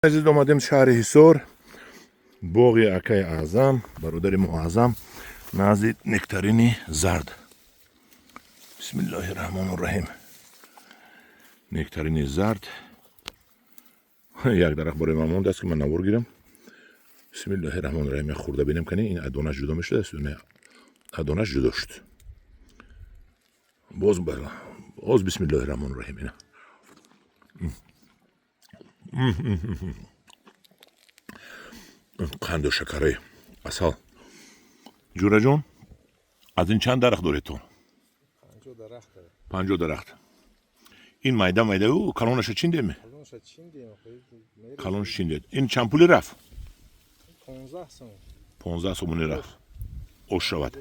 Азиз, омадем шаҳри Ҳисор, боғи акаи Аъзам, бародари Муаззам, назди нектарини зард. Бисмиллоҳи раҳмону раҳим. Нектарини зард як дарахт барои ман мондааст, ки ман навор гирам. Бисмиллоҳи раҳмону раҳим. Як хурда бинем, кани ин аз донаш ҷудо мешудааст. Аз донаш ҷудо шуд. Боз боз, бисмиллоҳи раҳмону раҳим. Ина қанду шакари асал. Ҷураҷон, аз ин чанд дарахт доред ту? 50 дарахт. Ин майда майдаю калонаша чиндеме? Калонаш чиндед. Ин чанд пули рафт? 15 сомонӣ рафт. Ош шавад.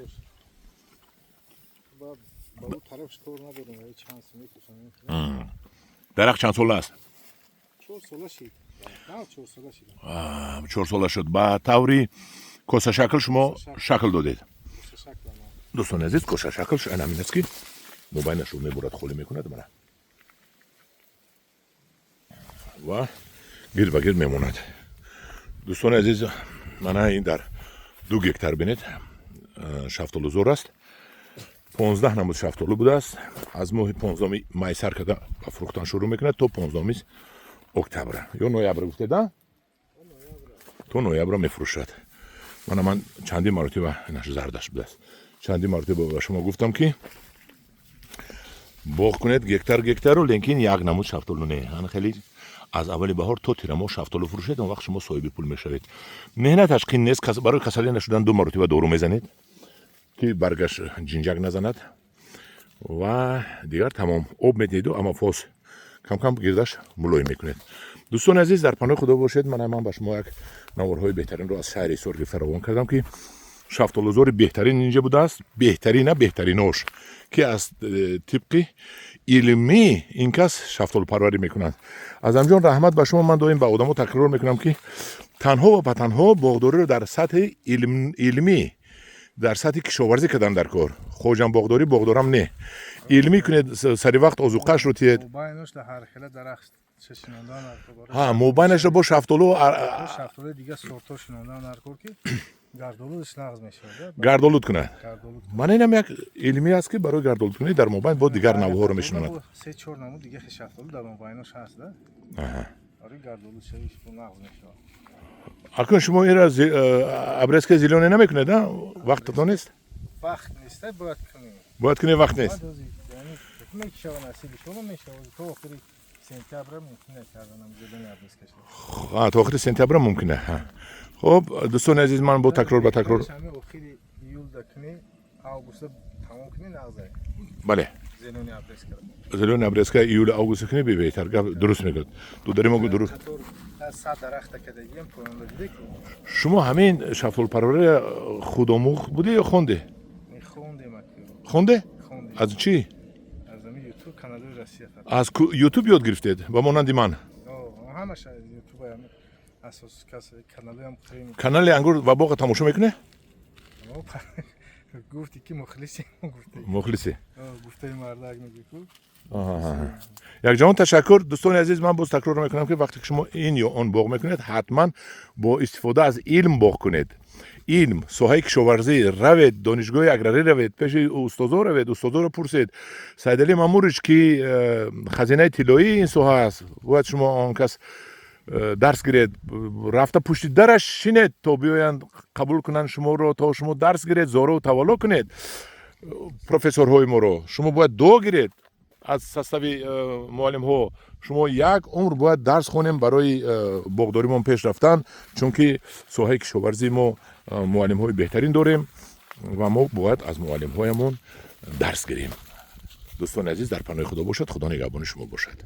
Ба ӯ тарафш кор надорем. Чанд мекушам. Дарахт чанд сола аст? 4 сола шид. 4 сола шид. 4 сола шуд. Ба таври косашакл шумо шакл додед. Дӯстони азиз, косашакл ҳамин аст, ки мобайнашро мебурад, холӣ мекунад мана ва гирд ба гирд мемонад. Дӯстони азиз, мана ин дар 2 гектар, бинед, шафтолузор аст. 15 намуд шафтолу будааст. Аз моҳи 15-уми май сар карда ба фурӯхтан шурӯъ мекунад то 15-уми октябр ё ноябр гуфтеда, то ноябра мефурӯшад. Мана ман чандин маротиба, инаш зардаш будааст, чандин маротиба ба шумо гуфтам, ки боғ кунед гектар гектару, лекин як намуд шафтолу не. Ан хеле аз аввали баҳор то тирамоҳ шафтолу фурӯшед, он вақт шумо соҳиби пул мешавед. Меҳнаташ қин нест. Барои касалӣ нашудан ду маротиба дору мезанед, ки баргаш ҷинҷак назанад, ва дигар тамом. Об медиҳеду амофос камкам гирдаш мулоим мекунед. Дӯстони азиз, дар паноҳи Худо бошед. Мана ман ба шумо як наворҳои беҳтаринро аз шаҳри Ҳисор гирифта равон кардам, ки шафтолузори беҳтарин инҷа будааст, беҳтарина, беҳтаринош, ки аз тибқи илмӣ ин кас шафтолупарварӣ мекунанд. Азамҷон, раҳмат ба шумо. Ман доим ба одамо такрор мекунам, ки танҳо ва танҳо боғдориро дар сатҳи илмӣ, дар сатҳи кишоварзӣ кардан дар кор. Хоҷам боғдорӣ боғдорам не, илмӣ кунед, сари вақт озуқашро тиед. Ҳа, мобайнашро бо шафтолу. Шафтолуи дига сортҳо шинондан дар кор, ки гардолудаш нағз мешавад. Гардолуд кунад. Мана инам як илмӣ аст, ки барои гардолудкунӣ дар мобайн бо дигар навъҳоро мешинонад. Се чор намуд дига шафтолу дар мобайнош ҳаст да, барои гардолуд шавиш бо нағз мешавад. Акун шумо инра обрезка зелёный намекунед, а вақтатон нест? Вақт нест, бояд кунем. Бояд кунем, вақт нест. Мешава, насиби шумо мешава. То охири сентябра мумкин карданам зелёный обрезка. То охири сентябра мумкина. Хуб, дӯстони азиз, ман бо такрор ба такрор охири июлда кунӣ, августда тамом кунӣ, нағза. Бале. Зелёный обрезка. Зелёный обрезка июлю август кунӣ, беҳтар. Гап дуруст мегӯяд дудари мо, дуруст. 100 дарахта кардагиам поёнда, диде. Шумо ҳамин шафтолупарварӣ худомӯх будӣ ё хонде? Хондем. Хонде? Аз чӣ? Аз Ютуб ёд гирифтед, ба монанди ман? Ҳамаша Ютуб. Канали «Ангур ва боға» тамошо мекунӣ? Гуфти ки мухлиси. Мухлиси. Гуфтаи мардак мегӯ. Якҷаҳон ташаккур. Дӯстони азиз, ман боз такрор мекунам, ки вақте ки шумо ин ё он боғ мекунед, ҳатман бо истифода аз илм боғ кунед. Илм, соҳаи кишоварзӣ равед, донишгоҳи аграрӣ равед, пеши устозо равед, устозоро пурсед. Сайдалӣ Мамурич, ки хазинаи тиллоии ин соҳа аст, бояд шумо он кас дарс гиред. Рафта пушти дараш шинед, то биёянд қабул кунанд шуморо, то шумо дарс гиред, зору тавалло кунед профессорҳои моро. Шумо бояд дуо гиред аз состави муаллимҳо. Шумо як умр бояд дарс хонем барои боғдоримон пеш рафтан, чунки соҳаи кишоварзии мо муаллимҳои беҳтарин дорем ва мо бояд аз муаллимҳоямон дарс гирем. Дӯстони азиз, дар паноҳи Худо бошад. Худо нигаҳбони шумо бошад.